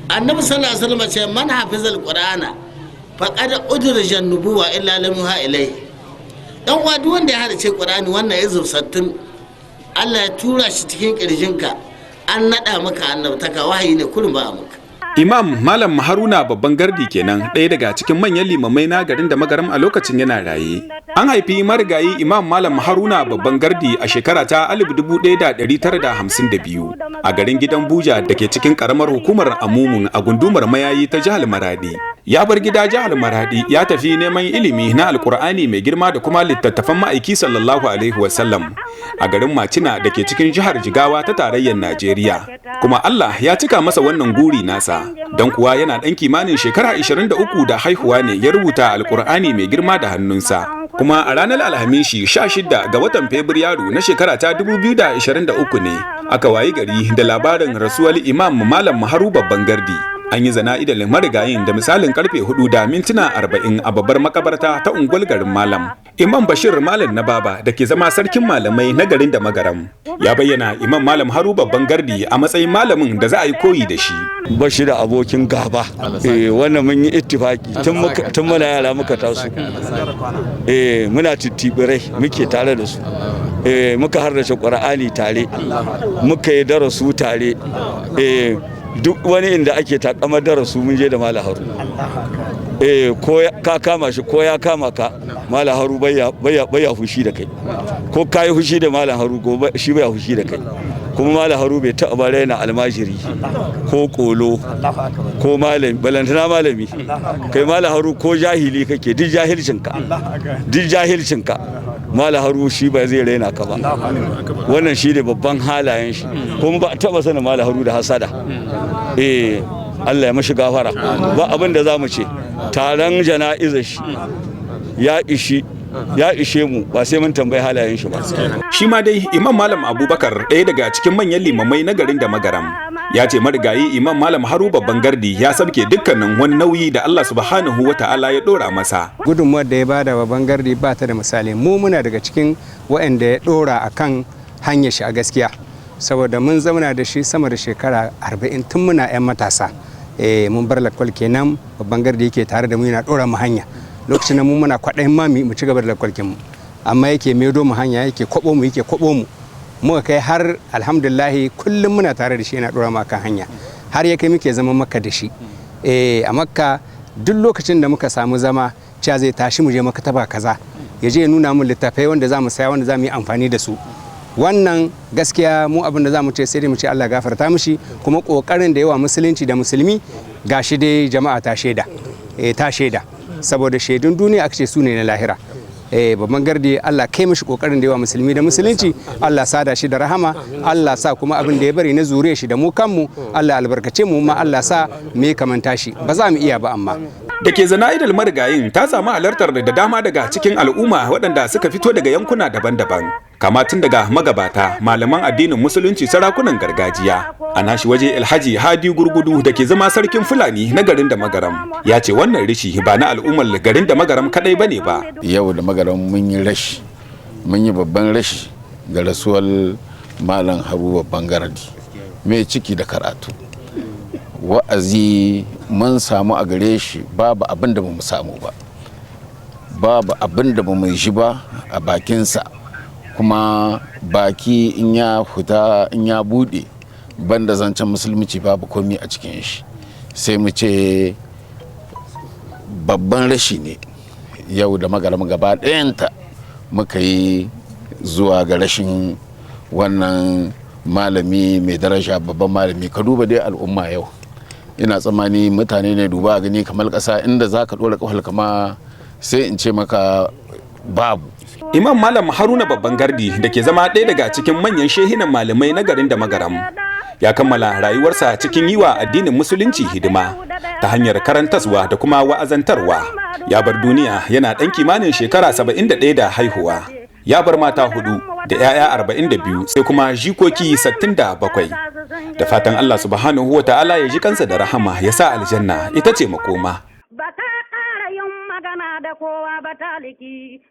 Annabi sallallahu alaihi wasallam ce: "Man hafizal Qur'ana faqad udrija nubuwa illa lam yuha ilayhi." Dan uwa, duk wanda ya hadace Qur'ani, wannan izuf 60 Allah ya tura shi cikin kirjinka, an nada maka annabtaka, wahayi ne kurin ba a maka. Imam Malam Haruna Babban Gardi kenan, ɗaya daga cikin manyan limamai na garin da Magaram a lokacin yana raye. An haifi marigayi Imam Malam Haruna Babban Gardi a shekara ta 1952 a garin Gidan Buja da ke cikin karamar hukumar Amumun a gundumar Mayayi ta jihar Maradi. Ya bar gida jihar Maradi ya tafi neman ilimi na Alkur'ani mai girma da kuma littattafan Ma'aiki sallallahu alaihi wasallam a garin Macina da ke cikin jihar Jigawa ta tarayyar Najeriya. Kuma Allah ya cika masa wannan guri nasa, don kuwa yana ɗan kimanin shekara 23 da haihuwa ne ya rubuta Alkur'ani mai girma da hannunsa. Kuma a ranar Alhamishi 16 ga watan Fabrairu na shekara ta 2023 ne aka wayi gari da labarin rasuwar Imam Malam Haru Babban Gardi. An yi zana'idar marigayin da misalin karfe 4:40 a babbar makabarta ta unguwar Garin Malam. Imam Bashir Malam na Baba da ke zama sarkin malamai na garin da Magaram ya bayyana Imam Malam Haru Babban Gardi a matsayin malamin da za a yi koyi da shi. Bashi da abokin gaba. Eh, wannan mun yi ittifaki tun muna yara muka taso. Eh, muna tittibirai muke tare da su. Eh, muka hardace Qur'ani tare. Muka yi darasu tare. Eh, duk wani inda ake takamar darasu mun je da Malam Haru. Eh, ko ka kama shi ko ya kama ka, Malam Haru baya baya fushi da kai. Ko ka yi fushi da Malam Haru, gobe shi baya fushi da kai. Kuma Malam Haru bai taɓa raina almajiri ko kolo ko malami, balantana malami. Kai, Malam Haru ko jahili kake, duk jahilcinka, duk jahilcinka, Malam Haru shi ba zai raina ka ba. Wannan shi ne babban halayen shi. Kuma ba a taɓa sanin Malam Haru da hasada. Eh, Allah ya mashi gafara. Ba abin da za mu ce. Taron jana'izar shi ya ishi ya ishe mu, ba sai mun tambayi halayen shi ba. Shi ma dai Imam Malam Abubakar, ɗaya daga cikin manyan limamai na garin da Magaram, ya ce marigayi Imam Malam Haru Babban Gardi ya sabke dukkanin wani nauyi da Allah subhanahu wa ta'ala ya ɗora masa. Gudunmuwar da ya bada Babban Gardi ba ta da misali. Mu muna daga cikin waɗanda ya ɗora a kan hanyar shi a gaskiya, saboda mun zauna da shi sama da shekara 40 tun muna 'yan matasa. Mun bar lakwal kenan Babban Gardi yake tare da mu, yana ɗora mu hanya. Lokacin da mu muna kwaɗayin ma mu ci gaba da lakwalkin mu, amma yake maido mu hanya, yake kwabo mu, yake kwabo mu, muka kai har alhamdulillahi kullum muna tare da shi, yana ɗora mu kan hanya, har ya kai muke zama Makka da shi. A Makka duk lokacin da muka samu zama, cewa zai tashi mu je maktaba kaza, ya je ya nuna mu littafai wanda za mu saya, wanda za mu yi amfani da su. Wannan gaskiya mu abin da za mu ce, sai dai mu ce Allah gafarta mishi. Kuma kokarin da yawa musulunci da musulmi, gashi dai jama'a ta shaida, ta shaida, saboda shaidun duniya aka ce su ne na lahira. Babban Gardi, Allah kai mishi kokarin da yawa musulmi da musulunci, Allah sada shi da rahama. Allah sa kuma abin da ya bari na zuriya shi da mu kanmu, Allah albarkace mu ma, Allah sa me kamanta shi. Ba za mu iya ba amma. Da ke zana'idar marigayin ta samu halartar da dama daga cikin al'umma waɗanda suka fito daga yankuna daban-daban, kama tun daga magabata, malaman addinin musulunci, sarakunan gargajiya. A nashi waje, Alhaji Hadi Gurgudu da ke zama sarkin Fulani na garin da Magaram ya ce wannan rishi ba na al'ummar garin da Magaram kadai bane ba. Yau da Magaram mun yi rashi, mun yi babban rashi ga rasuwar Malam Haru Babban Gardi, mai ciki da karatu. Wa'azi mun samu a gare shi, babu abin da mu samu ba, babu abin da mu shi ba a bakinsa. Kuma baki in ya fita, in ya bude, banda zancen musulunci babu komi a cikin shi. Sai mu ce babban rashi ne yau da Magaram gaba ɗayanta muka yi zuwa ga rashin wannan malami mai daraja, babban malami. Ka duba dai al'umma yau, ina tsammani mutane ne, duba a gani kamar ƙasa inda za ka ɗora ƙafar kama, sai in ce maka babu. Imam Malam Haruna Babban Gardi da ke zama ɗaya daga cikin manyan shehinan malamai na garin da Magaram ya kammala rayuwarsa cikin yi wa addinin musulunci hidima ta hanyar karantaswa da kuma wa'azantarwa. Ya bar duniya yana ɗan kimanin shekara 71 da haihuwa. Ya bar mata hudu da 'ya'ya 42, sai kuma jikoki 67. Da fatan Allah subhanahu wa ta'ala ya ji kansa da rahama, ya sa aljanna ita ce makoma. Ba ka ƙara yin magana da kowa ba taliki.